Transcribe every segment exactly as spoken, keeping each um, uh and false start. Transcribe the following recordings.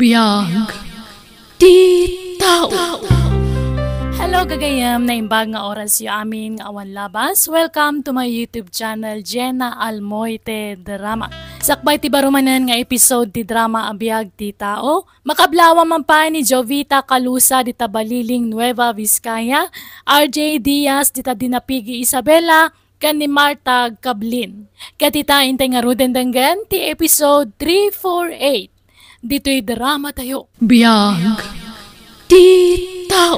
Biag ti tao. Hello, gagayem. Naimbag nga orasyo amin nga awan labas. Welcome to my YouTube channel, Jenna Almoite Drama. Sakbay ti baro manen nga episode ti drama a Biag ti Tao, makablawa man pay ni Jovita Calusa dita Baliling, Nueva Vizcaya, R J Diaz dita Dinapigi, Isabela, ken ni Martha Gablin. Ket ita, intay ngaruden denggen ti episode three four eight ditoy drama tayo. Biag ti tao.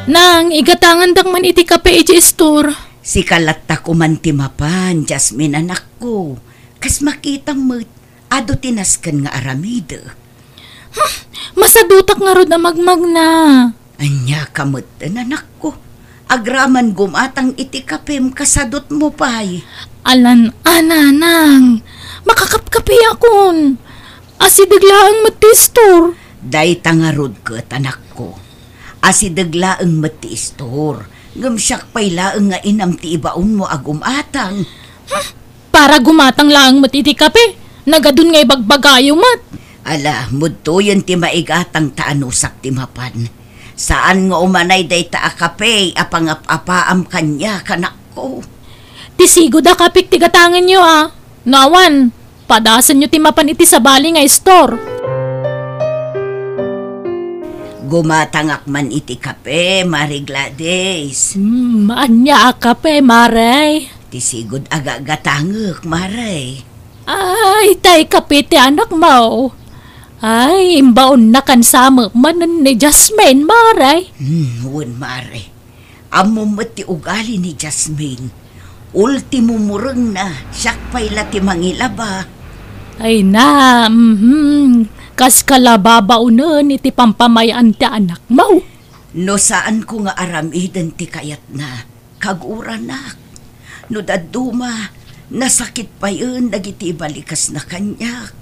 Nang, igatangandak man iti kape iti istor. Sika latta koman ti mapan, Jasmine, anakko. Kas makitam met, adu ti nasken nga aramidek. Hmm, masadutak ngarud a magmagna. Ania ka met, anakko? Agraman gumatang iti kapem, kasadutmo pay. Alan, a, nanang, makakapkapiakon. Asideg laeng met ti istor. Dayta ngarud ket, anakko. Asideg laeng met ti istor. Ngem siak pay laeng nga inam ti ibaonmo a gumatang. Hmm, para gumatang laeng met iti kape. Nagadun nga ibagbagayo met. Ala, mudtoyen ti maigatang ta anusak ti mapan. Saan nga umanay dayta a kape a pangap-apaam kaniak, anakko. Ti sigud a kapek ti gatangenyo, a. No awan, padasenyo ti mapan iti sabali nga istor. Gumatangak man iti kape, Mare Gladys. Hmm, ania a kape, Mare? Ti sigud a gagatangek, Mare. Ay, tay kape ti anakmo. Ay, imbaonna kan samek manen ni Jasmine, Mare. Hmm, wen, Mare. Ammom met ti ugali ni Jasmine. Ultimo murengna, siak pay la ti mangilaba. Ay na, mhm. Kas ka la babaonen iti pampamay-an ti anakmo. No saanko nga aramiden ti kayatna, kaguranak. No dadduma, nasakit payen dagiti ibalikasna kaniak.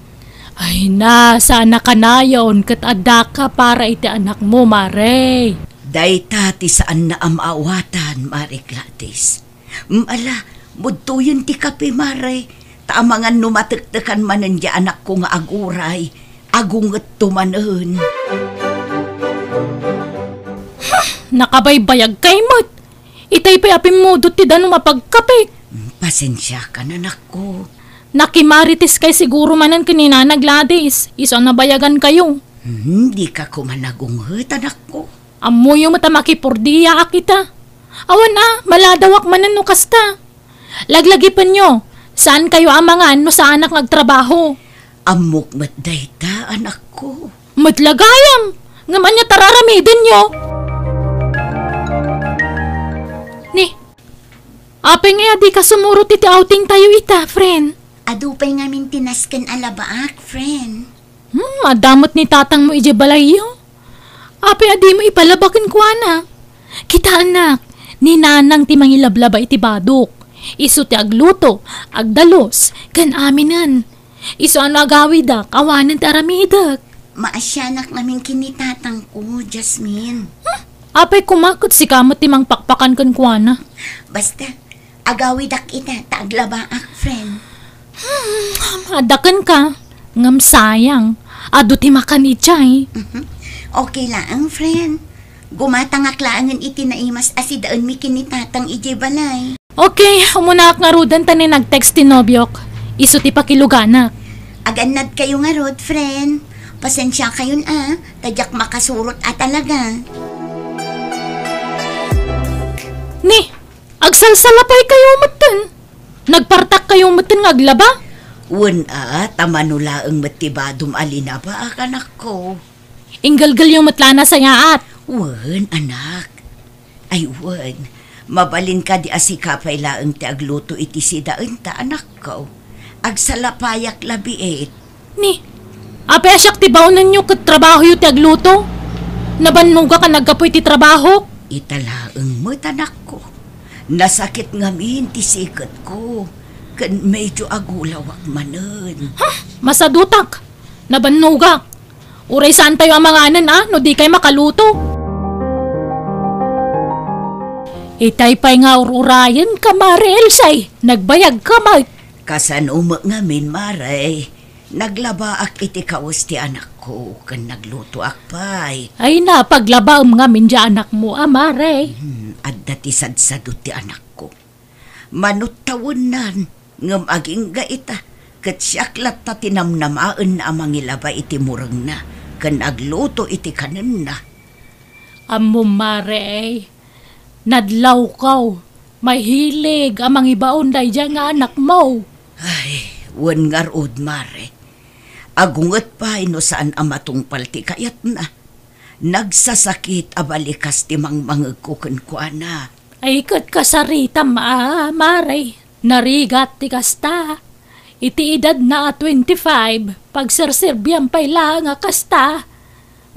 Ay na, saan a kanayon ket addaka para iti anakmo, Mare. Dayta ti saanna a maawatan, Mare Gladys. Mm, ala, mudtoyen ti kape, Mare. Ta amangan no matektekan manen di anakko nga aguray, agungetto manen. Hmm, nakabaybayagkay met. Itay pay a pimmudot ti danum a pagkapek. Mm, pasensiakan, anakko. Nakimaritiskay siguro manen ken ni Nana Gladys, isu a nabayagankayo. Hmm, dika koma nagunget, anakko. Ammoyo met a makipurdiaak ita. Awan a, maladawak manen no kasta. Laglagipenyo, saankayo a mangan no saanak nga agtrabaho. Ammok met dayta, anakko. Met la gayam, ngem ania ti ar-aramidenyo? Ni, apay ngay a dika sumurot iti outing tayo ita, friend? Adu pay ngamin ti nasken a labaak, friend. Hmm, adda met ni tatangmo idiay balayyo. Apay a dimo ipalaba kenkuana? Kitaennak, ni Nanang ti mangilablaba iti badok. Isu ti agluto, agdalus, ken aminen. Isu a no agawidak, awanen ti aramidek. Maasianak ngamin ken ni tatangko, Jasmine. Hmm, apay koma ket sika met ti mangpakpakan kenkuana? Basta, agawidak ita ta aglabaak, friend. Hmm, adda kenka. Ngem sayang, adu ti makan idiay. Mhm. Okay laeng, friend. Gumatangak laengen iti naimas a sidaenmi ken ni tatang idiay balay. Okay, umunaak ngaruden ta ni nag-text ti nobiok. Isu ti pakiluganak. Agannadkayo ngarud, friend. Pasensiakayon a, ta diak makasurot a talaga. Ni, agsalsalapaykayo metten. Nagpartakkayo metten nga aglaba? Wen a, ta mano laeng met ti badom a linabaak, anakko. Inggelgelyo met la a nasayaat. Wen, anak. Ay, wen, mabalin kadi a sika pay laeng ti agluto iti sidaenta, anakko. Agsalapayak labiit. Ni, apay a siak ti baonenyo ket trabahoyo ti agluto? Nabannogak a naggapu iti trabahok. Ita laeng met, anakko. Nasakit ngamin ti siketko, ken medyo agulawak manen. Huh, masadutak. Nabannogak. Uray saantayo a manganen a no dikay makaluto. Itay pay nga ur-urayenka, Mare Elsie. Nagbayagka met. Kasano met ngamin, Mare? Naglabaak iti kawes ti anakko, ken naglutoak pay. Ay, napaglabaem ngamin diay anakmo, a, Mare. Hmm, adda ti sadsado ti anakko. Mano tawennan, ngem agingga ita, ket siak latta ti namnamaenna a mangilaba iti murengna, ken agluto iti kanenna. Ammom, Mare, ay, nadlawkaw, mahilig a mangibaon daydiay nga anakmo. Ay, wen ngarud, Mare. Agunget pay no saan a matungpal ti kayatna. Nagsasakit a balikas ti mangmangegko kenkuana. Ay, ket kasaritam a, Mare. Narigat ti kasta. Iti edadna a twenty-five, pagserserbiam pay laeng a kasta.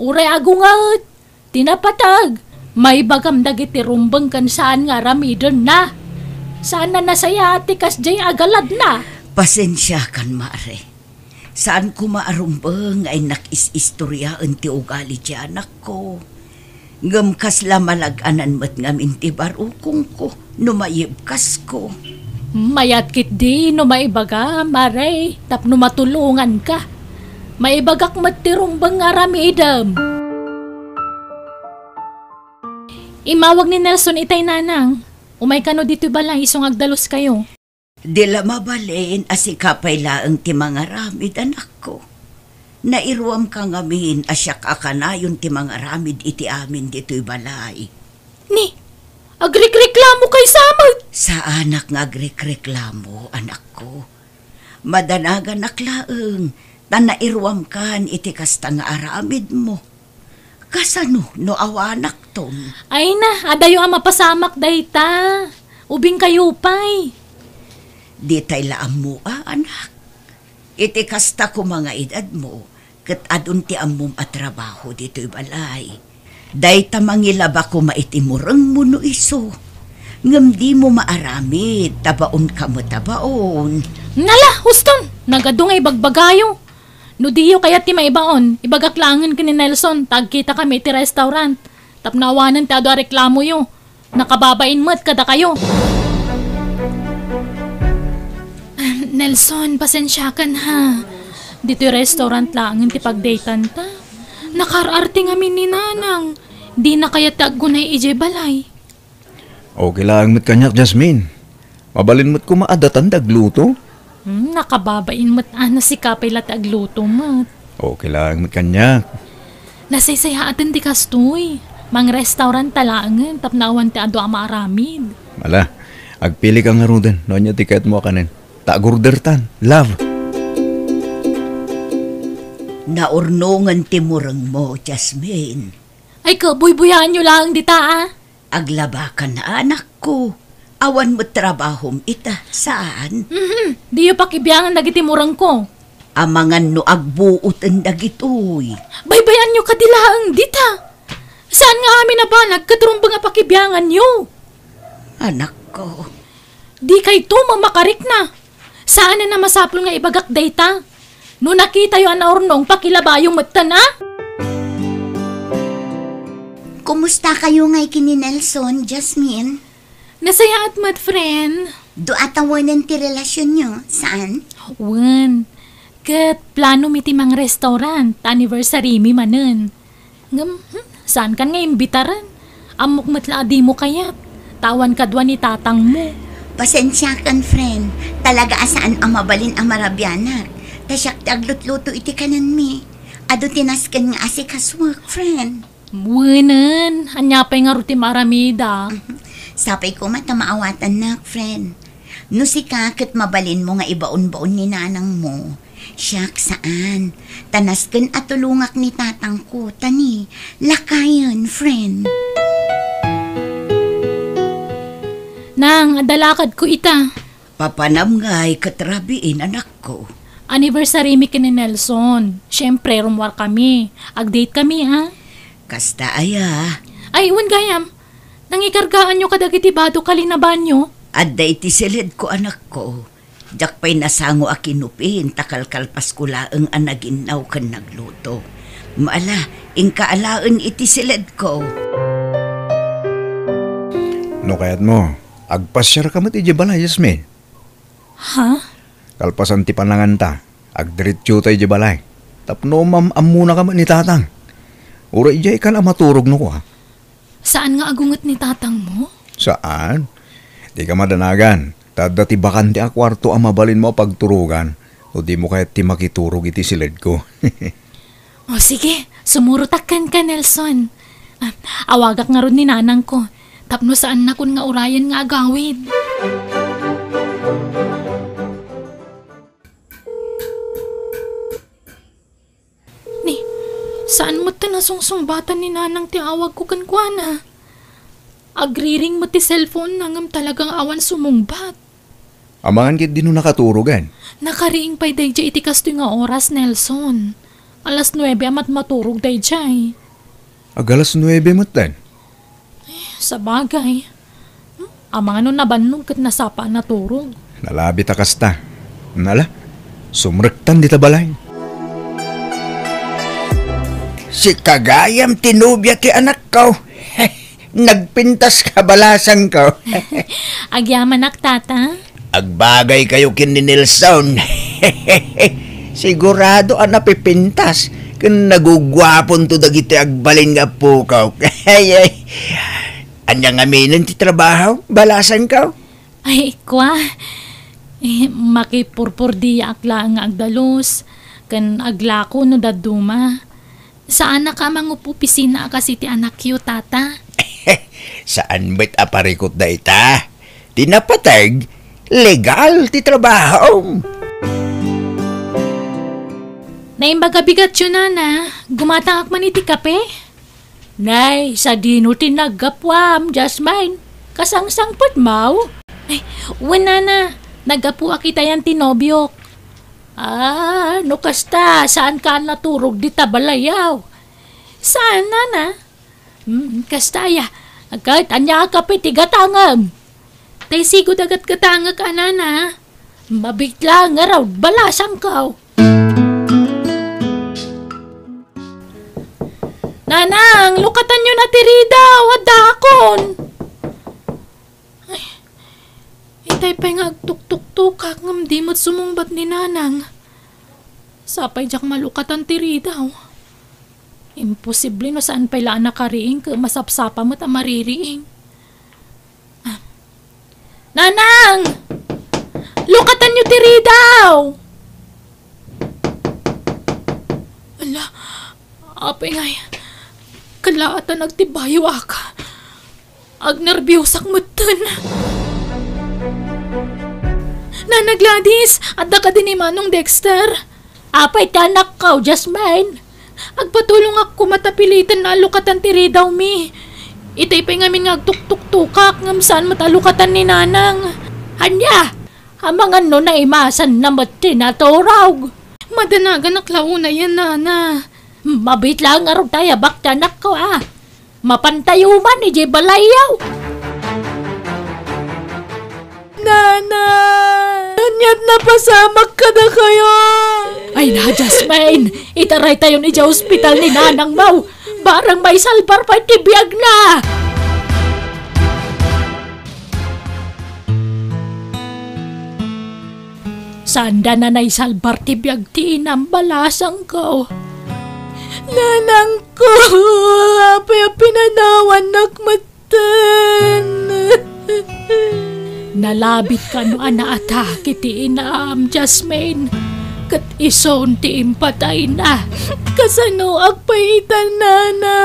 Uray agunget ti napateg, maibagam dagiti rumbeng ken saan nga aramidenna. Saan a nasayaat ti kasdiay a galadna. Pasensiakan, Mare. Saan koma a rumbeng nga innak is-istoriaen ti ugali ti anakko. Ngem kasla malag-anan met ngamin ti barukongko no maibkasko. Mayat ketdi no maibagam, Mare, tapno matulonganka. Maibagak met ti rumbeng nga aramidem. Immawag ni Nelson itay, Nanang. Umay kano ditoy balay isu nga agdaluskayo. Di la mabalin a sika pay laeng ti mangaramid, anakko. Nairuamka ngamin a siak a kanayon ti mangaramid iti amin ditoy balay. Ni, agrikreklamo kay sa met? Saanak nga agrikreklamo, anakko. Madanaganak laeng, ta nairuamkan iti kasta nga aramidmo. Kasano no awanakton? Ay na, adayo a mapasamak dayta. Ubingkayo pay. Ditay la ammoa, anak. Iti kasta koma nga edadmo, ket adun ti ammom a trabaho ditoy balay. Dayta mangilaba koma iti murengmo no isu. Ngem dimo maaramid, ta baonka met a baon. Nala, huston! Nagadu nga ibagbagayo. No diyo kayat ti maibaon, ibagak laengen ken ni Nelson, ta agkitakami iti restaurant. Tapno awanen ti adu a reklamoyo. Nakababain met kadakayo. Ahem, Nelson, pasensiakan ha. Ditoy restaurant laengen ti pagdatanta. Nakaar-arte ngamin ni Nanang. Dina kayat ti aggunay idiay balay. Okay laeng met kaniak, Jasmine. Mabalin met koma a datan ti agluto. Hmm, nakababain met a, sika pay la ti agluto met. Okay laeng met kaniak. Nasaysayaaten ti kastoy. Mangrestaurant ta laengen tapno awan ti adu a maaramid. Ala, agpilika ngaruden no ania ti kayatmo a kanen. Ta agordertan, love. Naurnongen ti murengmo, Jasmine. Ay, kabuybuyaanyo laeng dita, a. Aglabakan, anakko. Awan met trabahom ita, saan? Mhm. Diyo pakibiangan dagiti murengko. Amangan no agbuoten dagitoy. Baybay-anyo kadi laeng dita. Saan nga amin a banag ket rumbeng a pakibianganyo? Anakko. Dikayto mamakarikna. Saanen a masapul nga ibagak dayta. No nakitayo a naurnong, pakilabayo metten, a? Kumustakayo ngay ken ni Nelson, Jasmine? Nasayaat met, friend. Dua tawenen ti relasionyo, saan? Wen. Ket plano mi ti mangrestaurant, anniversary mi manen. Ngem, hmm, saankan nga imbitaren? Ammok met la a dimo kayat. Ta awan kadua ni tatangmo. Pasensiakan, friend. Talaga a saan a mabalin a marabianak. Ta siak ti aglutluto iti kanenmi. Adu ti nasken nga asikasuek, friend. Wenen, ania pay ngarud ti maaramida? Sapay koma ta maawatannak, friend. No sika ket mabalinmo nga ibaonbaon ni nanangmo, siak saan. Ta nasken a tulongak ni tatangko, ta ni, lakayen, friend. Nang, adda lakadko ita. Papanam ngay ket rabiin, anakko. Anniversary mi ken ni Nelson. Siempre, rummuar kami. Ag-date kami, ha? Kasta aya. Ay, wen gayam. Nangikargaanyo kadagiti bado kalinabanyo? Adda iti siledko, anakko. Diak pay nasango a kinupin ta kalkalpasko laeng a naginnaw ken nagluto. Maala, inka alaen iti siledko. No kayatmo, agpasiarka met idiay balay, Jasmine. Ha? Kalpasan ti pananganta, Agdiretso tayo idiay balay. Tapno mam-, ammonaka met ni tatang. Uray idiay kan a maturog no kua. Saan nga agunget ni tatang mo? Saan? Dika madanagan. Ta adda ti bakante a kuarto a mabalinmo a pagturogan. No dimo kayat ti makiturog iti siledko. O sige, sumurotak kenka, Nelson. Ah, awagak ngarud ni nanangko. Tapno saannakon nga urayen nga agawid. Ni, saan met ta nasungsungbatan ni nanang ti awagko kenkuana? Agriring met ti cellphone-na ngem talagang awan sumungbat. Amangan ketdi no nakaturogen. Nakariing pay daydiay iti kastoy nga oras, Nelson. Alas nuebe a matmaturog daydiay. Ag alas nuebe metten. Sabagay. Hmm? Amangan no nabannog ket nasapa a naturog. Nalabit a kasta. Nala, sumrektan dita balay. Sika gayam ti nobia ti anakko. Nagpintas ka, balasangko. Agyamanak, tata. Agbagaykayo ken ni Nelson. Sigurado a napipintas ken naguguaponto dagiti agbalin nga appokaw. Ay, ay. Ania ngaminen ti trabaho, balasangko? Ay, kua. Eh, makipurpurdiaak laeng nga agdalus, ken aglako no dadduma. Saanak a mangup-opisina a kas iti anakyo, tata? Saan met a parikut dayta? Ti napateg, legal ti trabahom. Naimbag a bigatyo, nana. Gumatangak man iti kape? Nay, sadino ti naggapuam, Jasmine? Kasangsangpetmo? Ay, wen, nana. Naggapuak itayan ti nobiok. Ah, no kasta, saanka a naturog dita balayaw? Saan, nana? Hmm, kasta aya. Ket ania a kape ti gatangem? Tay sigud a gatgatangek a, nana. Mabitla ngarud, balasangko. Nanang, lukatanyo na ti ridaw, addaakon. Ay, itay pay nga agtuktuktukak ngem di met sumungbat ni nanang. Sapay diak malukatan ti ridaw. Imposible no saan pay la a nakariing ket masapsapa met a maririing. Ah. Nanang! Lukatanyo ti ridaw! Ala, apay ngay, kallaatan agtibayoak. Agnerbiosak metten. Nana Gladys, adda kadi ni Manong Dexter? Apay ti anakko, Jasmine? Agpatulongak koma ta piliten a lukatan ti ridawmi. Itay pay ngamin nga agtuktuktukak ngem saan met a lukatan ni nanang. Ania? Amangan no naimasanna met ti naturog. Madanaganak la unayen, nana. Mabit laeng ngarud ta ayabak ti anakko, a. Mapantayo man idiay balayyo. Nana, aniat napasamak kadakayo? Ay na, Jasmine, itaraytayon idiay ospital ni nanangmo. Barang maisalbar pay ti biagna. Saanda a naisalbar ti biag ti inam, balasangko. Nanangko, apay a pinanawannak metten? Nalabit kano a naatake ti inam, Jasmine, ket isun ti impatayna. Kasanoak pay ita, nana?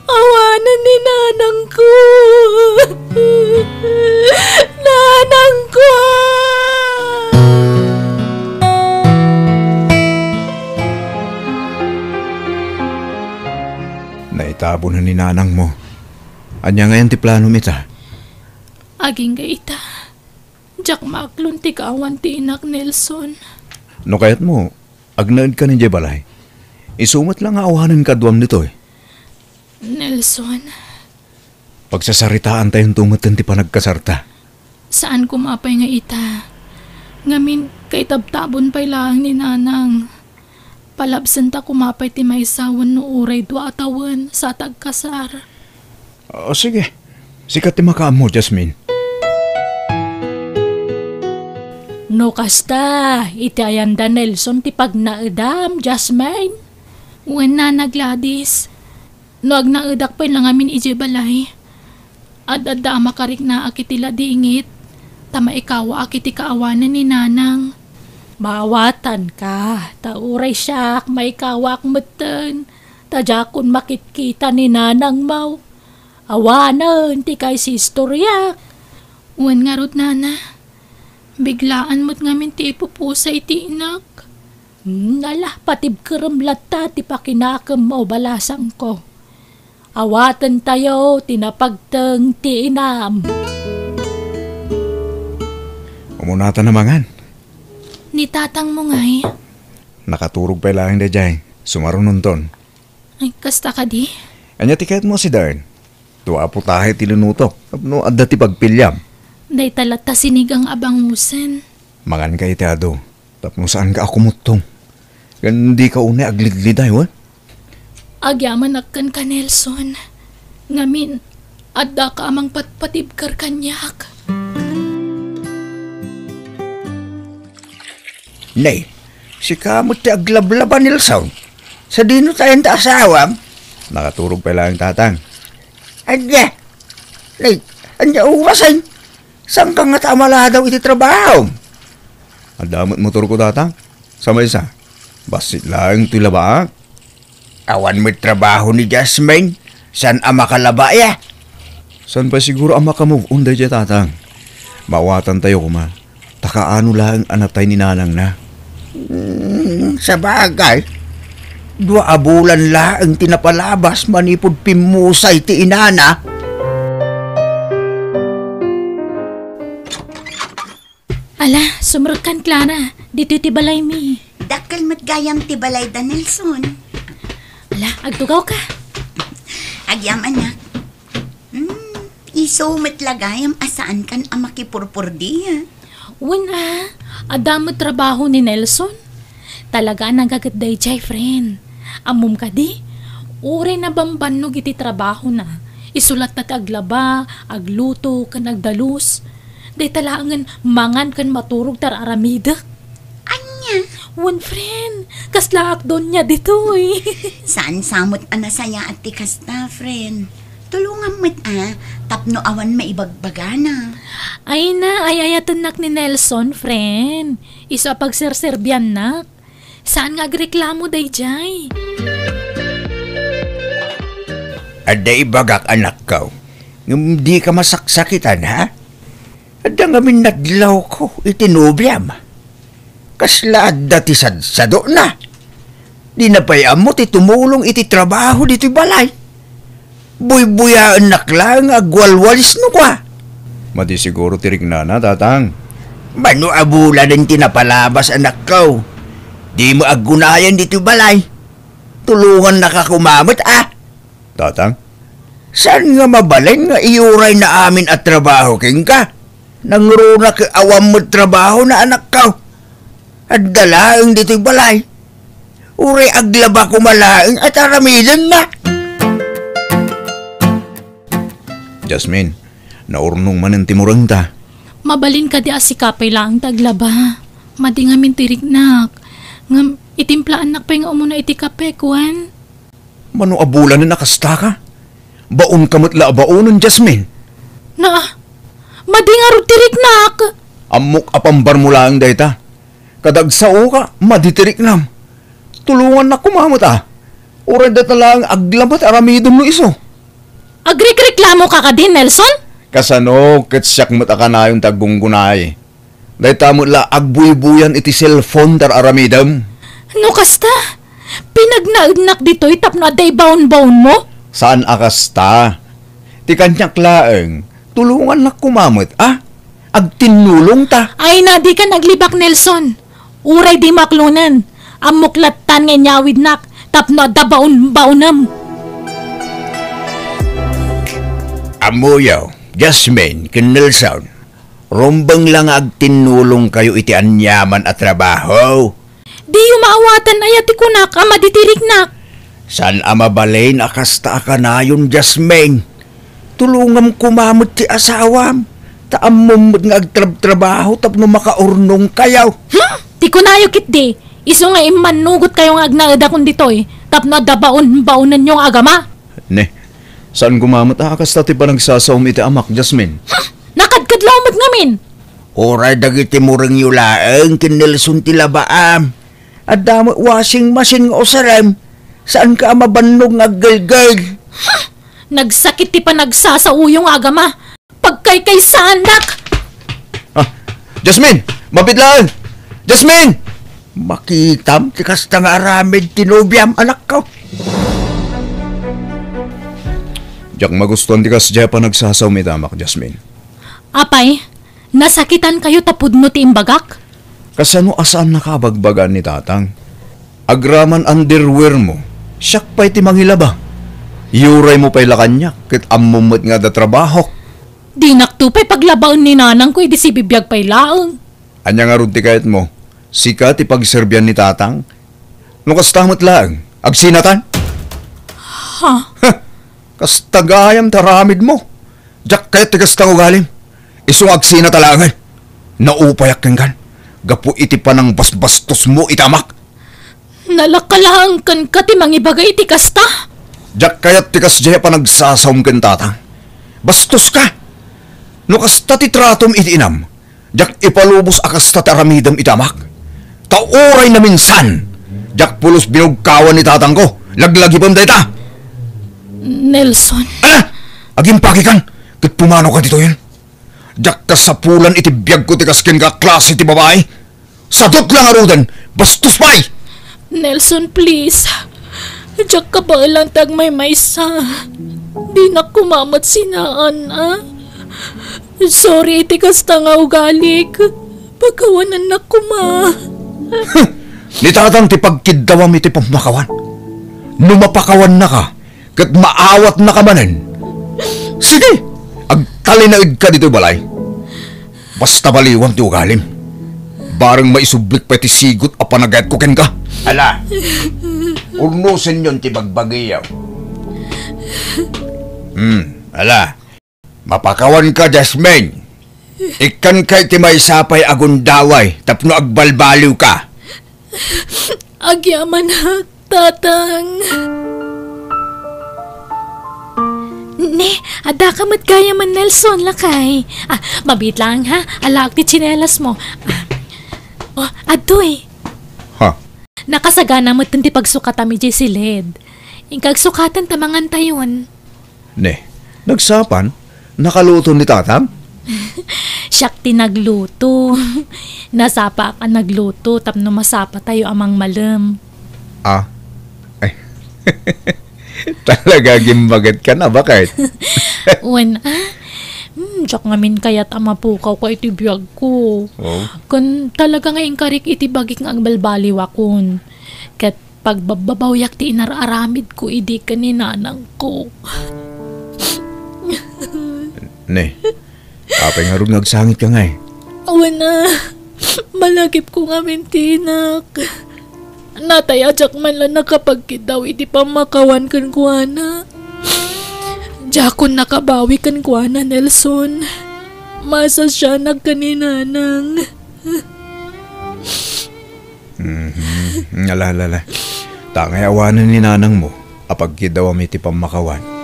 Awanen ni nanangko. Nanangko! Naitabonen ni nanangmo. Ania ngayen ti planom ita? Agingga ita. Diak maaklon ti kaawan ti inak, Nelson. No kayatmo, agnaedkan idiay balay. Isu met la nga awanen kaduam ditoy. Nelson. Pagsasaritaantayonto metten ti panagkasarta. Saan koma pay nga ita. Ngamin, kaitabtabon pay laeng ni nanang. Palabsenta koma pay ti maysa wenno uray dua a tawen sa ta agkasar. O, sige. Sika ti makaammo, Jasmine. No kasta, iti ayanda Nelson ti pagnaedam, Jasmine? Wen, Nana Gladys. No agnaedak pay la ngamin idiay balay, ad-adda a makariknaak iti ladingit, ta maikawaak iti kaawanan ni Nanang. Maawatanka, ta uray siak, maikawaak metten, ta diakon makitkita ni Nanangmo. Awanen ti kaisistoriak. Wen ngarud, Nana, biglaan met ngamin ti ipupusay ti inak. Hmm, ala, patibkerem latta ti pakinakemmo, balasangko. Awatentayo ti napagteng ti inam. Umunatan a mangan. Ni tatangmo ngay? Nakaturog pay laeng daydiay. Sumarunonton. Ay, kasta kadi? Ania ti kayatmo a sidaen? Dua a putahe ti linutok tapno adda ti pagpiliam. Dayta latta sinigang a bangusen. Manganka iti adu tapno saanka a kumuttong. Ken dika unay agligliday, wen? Agyamanak kenka, Nelson. Ngamin, addaka a mangpatpatibker kaniak. Nay, sika met ti aglablaba, Nelson. Sadino tayen ta asawam? Nakaturog pay laeng, Tatang. Ania? Nay, ania orasen? Saanka ngata a maladaw iti trabaho? Adda met motorko, Tatang. Sa maysa, bassit laeng ti labaak. Awan met trabaho ni Jasmine. Saan a makalaba, ya? Saan pay siguro a maka-move on daydiay, Tatang? Maawatantayo koma. Ta kaano laeng a natay ni nanangna? Hmm, sabagay. Dua a bulan laeng ti napalabas manipud pimmusay ti inana. Ala, sumrekkan, Clara. Ditoy ti balaymi. Dakkel met gayam ti balayda, Nelson. Ala, agtugawka. Agyamanak. Hmm, isu met la gayam a saankan a makipurpurdi, ha? Wen a, adda met trabaho ni Nelson. Talaga a nagaget daydiay, friend. Ammom kadi? Uray nabambannog iti trabahona. Isu latta ti aglaba, agluto, ken agdalus. Dayta laengen mangan ken maturog ti ar-aramidek. Ania? Wen, friend, kaslaak doña ditoy. Saan sa met a nasayaat ti kasta, friend. Tulongam met a, tapno awan maibagbagana. Ay na, ay-ayatennak ni Nelson, friend. Isu a pagserserbiannak. Saan nga agreklamo daydiay? Adda ibagak, anakko, ngem dika masaksakitan, ha? Adda ngamin nadlawko iti nobiam. Kasla adda ti sadsadona. Dina pay ammo ti tumulong iti trabaho ditoy balay. Buybuyaennak laeng nga agwalwalisno kua. Madi siguro ti riknana, Tatang. Mano a bulanen ti napalabas, anakko? Dimo aggunayan ditoy balay. Tulongannaka koma met, a. Tatang? Saan nga mabalin nga iurayna amin a trabaho kenka? Nangruna ket awan met trabahona, anakko. Adda laeng ditoy balay. Uray aglaba koma laeng a aramidenna. Jasmine, naurnong manen ti murengta. Mabalin kadi a sika pay laeng ti aglaba. Madi ngamin ti riknak. Ngem, itimplaannak pay nga umuna iti kape, kuan? Mano a bulanen a kastaka? Baonka met la a baonen, Jasmine. Na, madi ngarud ti riknak. Ammok a pambarmo laeng dayta. Kadagsaoka, madi ti riknam. Tulongannak koma met a. Uray dayta laeng aglaba ti aramidem no isu. Agrikreklamoka kadi, Nelson? Kasano ket siak met a kanayon ti aggunggunay? Dayta met la agbuybuyan iti cellphone ti ar-aramidem. No kasta, pinagnaednak ditoy tapno adda ibaonbaonmo? Saan a kasta. Ti kaniak laeng, tulongannak koma met, a? Agtinnulongta. Ay na, dikan aglibak, Nelson. Uray dimo aklonen, ammok lattan nga inyawidnak tapno adda baonbaonem. Ammoyo, Jasmine ken Nelson, rumbeng la nga agtinnulongkayo iti aniaman a trabaho. Diyo maawatan aya ti kunak a madi ti riknak? Saan a mabalin a kasta a kanayon, Jasmine. Tulongam koma met ti asawam, Ta ammom met nga agtrabtrabaho tapno makaurnongkayo. Hmm? Ti kunayo ketdi, isu nga immannugot kayo nga agnaedakon ditoy, tapno adda baon-baonenyo nga agama. Ne, saan koma met a kasta ti panagsasaom iti amak, Jasmine? Hmm? Nakadkadlaw met ngamin. Uray dagiti murengyo laeng ken Nelson ti labaam. Adda met washing machine nga usarem. Saanka a mabannog nga aggelgel. Hmm? Nagsakit ti panagsasaoyo nga agama. Pagkaykaysaannak! Ah, Jasmine! Mabit laeng! Jasmine! Makitam ti kasta nga aramid ti nobiam, anakko. Diak magustuan ti kasdiay a panagsasaom iti amak, Jasmine. Apay, nasakitankayo ta pudno ti imbagak? Kasano a saannaka a bagbagaan ni tatang? Agraman underwear mo, siak pay ti mangilaba. Iyuraymo pay la kaniak, ket ammom met nga adda trabahok. Dinakto pay paglabaen ni nanangko idi sibibiag pay laeng. Ania ngarud ti kayatmo? Sika ti pagserbian ni tatang? No kasta met laeng, agsinatan? Ha? Huh! Kasta gayam ti aramidmo. Diak kayat ti kasta nga ugalim. Isu nga agsinata laengen. Naupayak kenkan gapu iti panangbasbastosmo iti amak. Nalaka laeng kenka ti mangibaga iti kasta? Diak kayat ti kasdiay a panagsasaom ken tatang. Bastoska! No kasta ti tratom iti inam, diak ipalubos a kasta ti aramidem iti amak. Ta uray naminsan, diak pulos binugkawan ni tatangko. Laglagipem dayta! Nelson. Ala! Agimpakikan ket pumanoka ditoyen. Diak kasapulan iti biagko ti kas kenka a klase ti babai. Sadut la ngaruden, bastos pay! Nelson, please. Diak kabaelan ti agmaymaysa. Dinak koma met sinaan, a? Sorry iti kasta nga ugalik. Pakawanannak koma. Ni tatang ti pagkiddawam iti pammakawan. No mapakawannaka, ket maawatnaka manen. Sige, agtalinaedka ditoy balay. Basta baliwan ti ugalim. Bareng maisublik pay ti sigut a panagayatko kenka. Ala, urnosenyon ti bagbagiyo. Hmm, ala. Mapakawanka, Jasmine. Ikkanka iti maysa pay a gundaway tapno agbalbaliwka. Agyamanak, Tatang. Ne, addaka met gayamen, Nelson, lakay. Ah, mabiit laeng, ha? Alaek ti tsinelasmo. Ah. Oh, adtoy. Ha? Nakasagana met ti pagsukatam idiay siled. Inka agsukaten ta mangantayon. Ne, nagsapan? Nakaluto ni tatang? Siak ti nagluto. Nasapaak a nagluto tapno masapatayo a mangmalem. Ah? Ay. Talaga, gimbaget ka na, bakit? Wen, ah? Hmm, diak ngamin kayat a mapukawka iti biagko. Oh. Kun talaga nga inkarik iti bagik nga agbalbaliwakon. Ket pagbabbabawiak ti inar-aramidko idi ken ni nanangko. Ne, apay ngarud nga agsangitka ngay? Awan a, malagipko ngamin ti inak. Natay a diak man la nakapagkiddaw iti pammakawan kenkuana. Diakon nakabawi kenkuana, Nelson. Masasianak ken ni nanang. Mhm. Ala, ala, ala. Ta ngay awanen ni nanangmo a pagkiddawam iti pammakawan.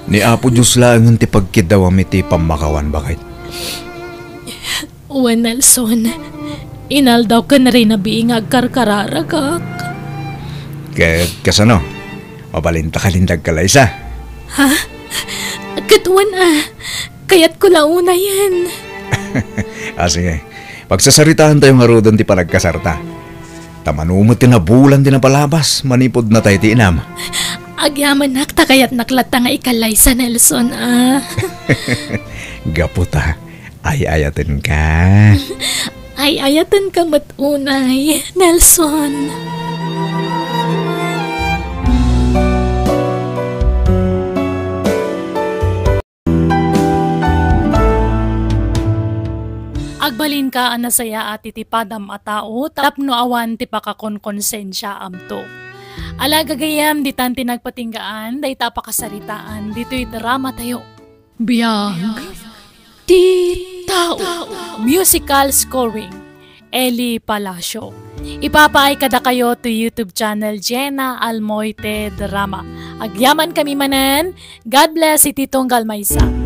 Ni Apo Dios laengen ti pagkiddawam iti pammakawan, baket. Wen, Nelson, inaldaw ken rinabii nga agkarkararagak. Ket kasano? Mabalinta ka nin dagkalaysa? Ha? Ket wen a, kayatko la unayen. Ah, sige. Pagsasaritaantayo ngaruden ti panagkasarta. Ta mano met ti nabulan ti napalabas manipud natay ti inam. Agyamanak ta kayatnak latta nga ikalaysa, Nelson, a. Gapu ta ay-ayatenka. Ay-ayatenka met unay, Nelson. Agbalinka a nasayaat iti padam a tao tapno awan ti pakakonkonsensiaamto. Ala, gagayyem, ditan ti nagpatinggaan dayta a pakasaritaan ditoy dramatayo. Biag. Ti tao. Musical scoring, Eli Palacio. Ipapaay kadakayo to YouTube channel Jenna Almoite Drama. Agyamankami manen. God bless iti tunggal maysa.